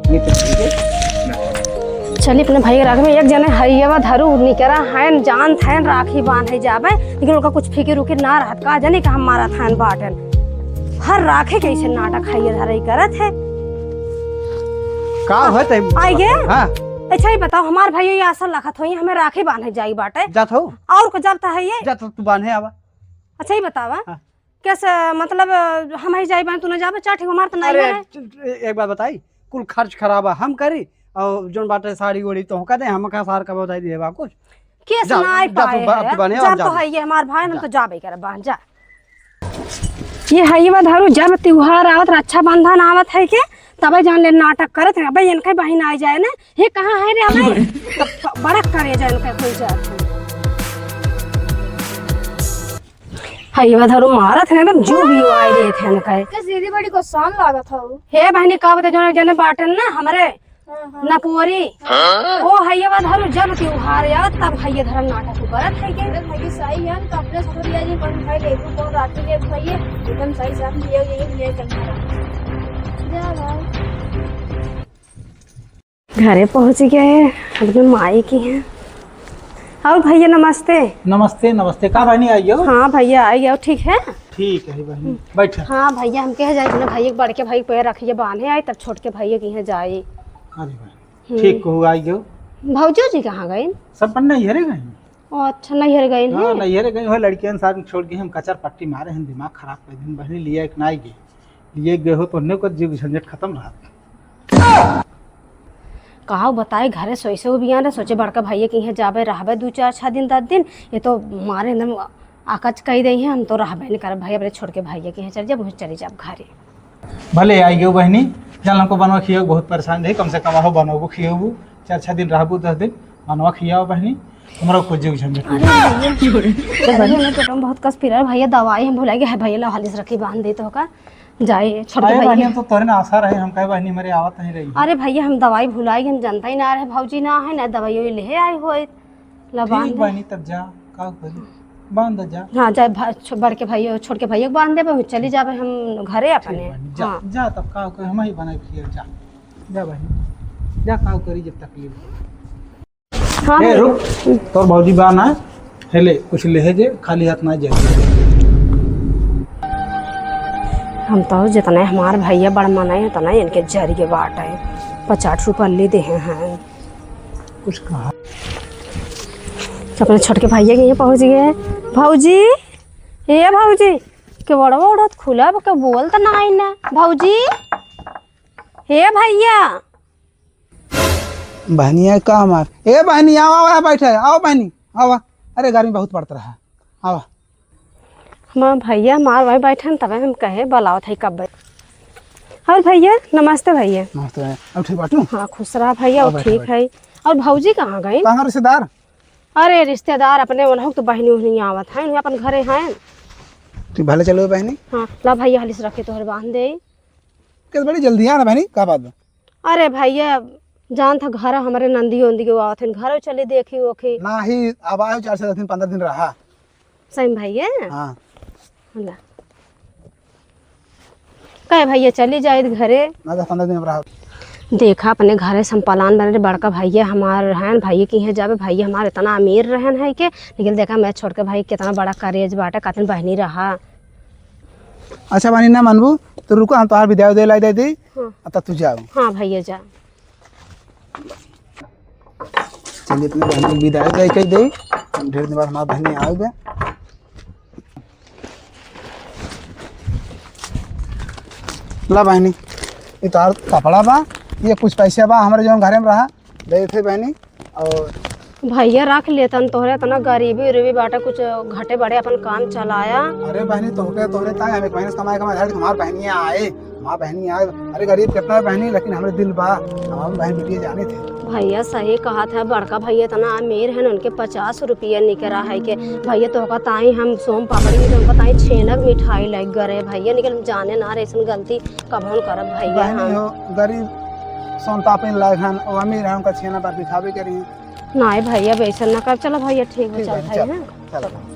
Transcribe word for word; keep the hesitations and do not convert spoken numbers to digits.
ये तो ठीक है। चली अपने भाई के राखी में, एक जने हइयवा धरू निकरा हयन, जानत हयन राखी बांधे जाबे, लेकिन उनका कुछ फिकिर उकिर ना रहत, का जानी का हम मारत हयन बाटन। हर राखी के ऐसे नाटक हइये धरई करत है। का होत है? आई गे? हाँ। अच्छा, ये बताओ, हमार भइया ये असल लखत होई, हमें राखी बांधे जाई बाटे। जात हो? और को जात है ये? जात हो, तू बांधे आवा। अच्छा, ये बतावा। हाँ। कैसे, मतलब, हम ही जाई बांधे, तू ना जाबे? चार ठे हमार तो नहीं अरे, है। एक बात बताई, कुल खर्च खराबा हम करी, और जोन बाटे साड़ी ओड़ी तो का दे, हम का सार का बताई देबा कुछ। केस जा, ना आई जा, पाए तू बा-, है, तू बांधे, जा हम तो जाबे। है ये हमार भाई, हम जा। तो जाबे करे बांध, जा। ये हइयवा धरू, जब त्योहार आवत, रक्षाबंधन आवत है के, तबे जान ले नाटक करत है। अबे इनके बहिन आ जाए ना, ये कहाँ है रे अबे? तब बड़क करे जाए इनके कोई जात है। हइयवा धरू मारत है एकदम, जो भी आए देत है इनके। का दीदी बड़ी गुस्सान लागत हौ। हे बहिनी, का बता, जोन जने बाटन ना हमरे हाँ, हाँ। नपोरी। हाँ? ओ हइयवा धरू जब त्योहार आवत तब हइये धरम नाटक करत है के। अरे भाई सही है, तो अपने ससुरिया जी कौन खाई ले, तू कौन राखी ले भइये, एकदम सही साथ लिया ये, ये करना। जा भाई। घरे पहुँच गए, अपने माई की हैं। और भइया नमस्ते। नमस्ते, नमस्ते। का बहिनी आई हो? हाँ भइया आई हो, ठीक है? ठीक है बहिनी, बैठा। हाँ भइया, हम कहे जाए अपने भइया के बड़के भाई के पैर रखिए बांधे आई, तब छोटके भइया की हैं जाई। अरे बहिनी, हम्म। ठीक कहू, आई गयो। भौजो जी कहाँ गइन? सब अपन नैहरे गइन। ओ, अच्छा, नैहर गइन हाँ, हैं? नैहरे गइन, वह लड़कियन साथ में छोड़ के हम कचर पट्टी मारे हैं, दिमाग खराब कर दिन। बहिनी लिए एक ना आई गए, लिए गए हो तो उन्हें को जीव झंझट खत्म रहा। का बताए, घरे सोई से उबियान रहे, सोचे बड़का भइया के इहाँ जाबे, रहबे दू चार छह दिन, दस दिन, ये तो मारे एकदम अकच कई देइ हैं, हम तो रहबे नहीं करब भाई, अपने छोटके भइया के इहाँ चल जाब, वहीं चली जाब घरे। भले आई गयो बहिनी, जान हमको बनवा खियो बहुत परेशान रही, कम से कम आहो बनोबू खियोबू, चार छह दिन रहबू, दस दिन बनवा खियाओ बहिनी, हमरा कुछ जीव झंझट अरे नहीं। भइया, अरे भइया, पेट में बहुत कस पीरा है भइया, दवाई हम भुला गए हैं भइया, ला हालिस रखी बांध दे तो का जाए छोटके अरे भइया। बहिनी, हम तो तोरे ना आशा रहे, हम कहे बहिनी हमारे आवत नहीं रही। अरे भइया, हम दवाई भुलाई, हम जनता ही ना रहे, भौजी ना है ना दवाई वही ले आए हो। ला ठीक बांध दे। बहिनी, तब जा, का करी, बांध दे जा। हाँ, जाए भा-, छो-, बड़के भइया, छोटके भइया को बांध देबे, चली जाबे हम घरे ठीक अपने। बहिनी, जा, हाँ। जा तब का करी, हम ही बनाए खिया, जा, जा बहिनी, जा, का करी जब तकलीफ। हाँ ए, भइया। रुक, तोर भौजी बा ना, हेले, कुछ लेहे जे, खाली हाथ ना जाए। हम तो जितने हमार भइया बड़ मनाए, उतना इनके जरिए बाटे। पचास रुपया ले देहे हैं। कुछ कहा। अपने छोटके भइया के यहाँ पहुँच गए। भौजी, ए भौजी, के बड़वा उड़त खुला बा, के बोल त ना आई ना। भौजी, ए भइया। बहनिया का हमार, ए बहनी, आवा, आवा, बैठे, आओ बहनी, आवा। अरे गर्मी बहुत पड़त रहा, आवा। हमार भइया हमार वही बैठन, तबे हम कहे बुलावत है कब। और भइया, नमस्ते भइया। नमस्ते भइया। अब ठीक बाटू? हाँ, खुश रहा भइया, आओ, अब बैठ, ठीक बैठ। है। और भौजी कहाँ गई? कहाँ रिश्तेदार? अरे रिश्तेदार अपने उन्हों तो बहनी उहनी आवत हैं, उन्हें अपन घरे हैं। तू भले चलो बहनी। हाँ, ला भइया हालिस रखे तोहरे बांध दे। किस बड़ी जल्दी आ ना बहनी, का बात बा? अरे भइया, जान था घर हमरे नंदी उंदी के आवत हैं, घर चले देखी ओखी। नाही, अब आयो चार से दस दिन, पन्द्रह दिन रहा। सही में भइया? हाँ। ला। कहे भइया चली जाए घरे। ना, दस पन्द्रह दिन अब रहा। देखा अपने घरे संपलान बने रे, बड़का भइया हमार रहन, भइया की हैं जाबे, भइया हमार इतना अमीर रहन है के, लेकिन देखा मैं छोटके भाई कितना बड़ा करेज बाटे, कतन बहनी रहा। अच्छा बहनी ना मनबू, तो रुको हम तोहार विदाई उदाई लाई दे दी, हाँ। अब तक तू जाओ। हाँ भइया जा। चलिए, अपने बहन के विदाई दे के दे। ढेर दिन बाद हमार बहनी आवे बे। ला बहनी, ये तोहार कपड़ा बा, ये कुछ पैसे बा, हमरे जौन घरे में रहा, दे देते बहनी। और भइया रख लेतन, तोहरे इतना गरीबी उरीबी बाटे, कुछ घटे बढ़े अपन काम चलाया। अरे बहनी, तोहके, तोहरे ताई हम एक महीने से कमाए, कमाए, हर हमार बहनिया आए, हमार बहनी आए। अरे गरीब कितना है बहनी, लेकिन हमरे दिल बा, हमार बहन बिटिया जाने थे। भइया सही कहा था, बड़का भइया इतना अमीर है, उनके पचास रुपया निकरा है के भइया तोहका ताई हम सोम पापड़ी में तोहका ताई छेनक मिठाई लाइक गरे भइया, निकल हम जाने ना रहे, ऐसन गलती कबहन करब भइया बहनी हम। हो, गरीब सोन पापड़ी लायक हन, वो अमीर है, उनका छेना बर्फी खावे के रही। नाहीं भइया, अब ऐसा ना कर। चलो भइया, ठीक हो, ठीक चल बा, भाई, चल, हाँ? चल।